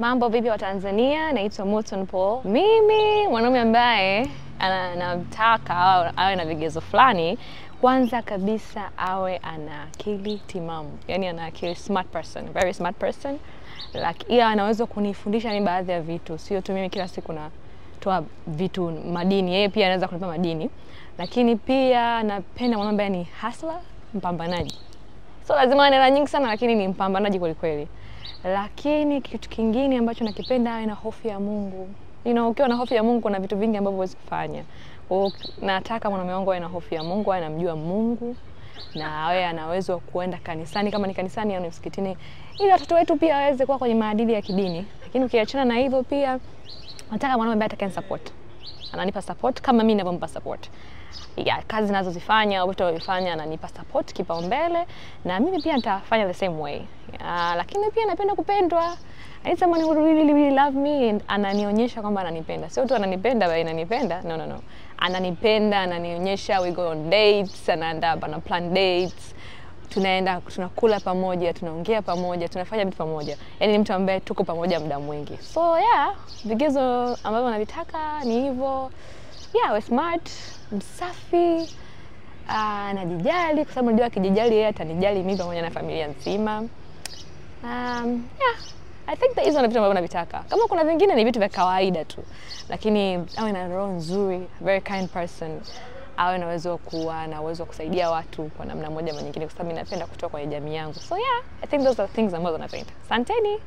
Mambo vipi wa Tanzania, naitwa Morton Paul. Mimi mwanaume ambaye anataka awe na vigezo fulani, kwanza kabisa awe ana akili timamu, yani ana akili, smart person, very smart person. Like, ila anaweza kunifundisha mimi baadhi ya vitu, sio tu mimi kila siku natoa vitu madini, yeye pia anaweza kunipa madini. Lakini pia napenda mwanaume ambaye ni hustler, mpambanaji. So lazima ana hela nyingi sana, lakini ni mpambanaji kweli kweli. Lakini kitu kingine ambacho nakipenda, awe na hofu ya Mungu. Ukiwa na hofu ya Mungu kuna vitu vingi ambavyo huwezi kufanya. Kwa hiyo nataka mwanaume wangu awe na hofu ya Mungu, awe anamjua Mungu na awe ana uwezo wa kuenda kanisani kama ni kanisani au ni msikitini, ili watoto wetu pia waweze kuwa kwenye maadili ya kidini. Lakini ukiachana na hivyo, pia nataka mwanaume ambaye atakaye support, ananipa support kama mimi ninavyompa support ya kazi ninazozifanya au vitu navyofanya, ananipa support kipaumbele, na mimi pia nitafanya the same way. Lakini pia napenda kupendwa. I need someone who really really love me and ananionyesha kwamba ananipenda. Sio tu ananipenda bali ananipenda. No, no, no. Ananipenda, ananionyesha, we go on dates, anaandaa, ana plan dates. Tunaenda tunakula pamoja, tunaongea pamoja, tunafanya vitu pamoja. Yaani ni mtu ambaye tuko pamoja muda mwingi. So yeah, vigezo ambavyo navitaka ni hivyo. Yeah, we smart, msafi, anajijali kwa sababu najua akijijali yeye atanijali mimi pamoja na familia nzima. Yeah, I think that hizo ndio vitu ambavyo navitaka. Kama kuna vingine ni vitu vya kawaida tu, lakini awe na roho nzuri, very kind person, awe na uwezo wa kuwa na uwezo wa kusaidia watu kwa namna moja ama nyingine, kwa sababu mimi napenda kutoa kwenye jamii yangu. So yeah, I think those are things ambazo napenda. Asanteni.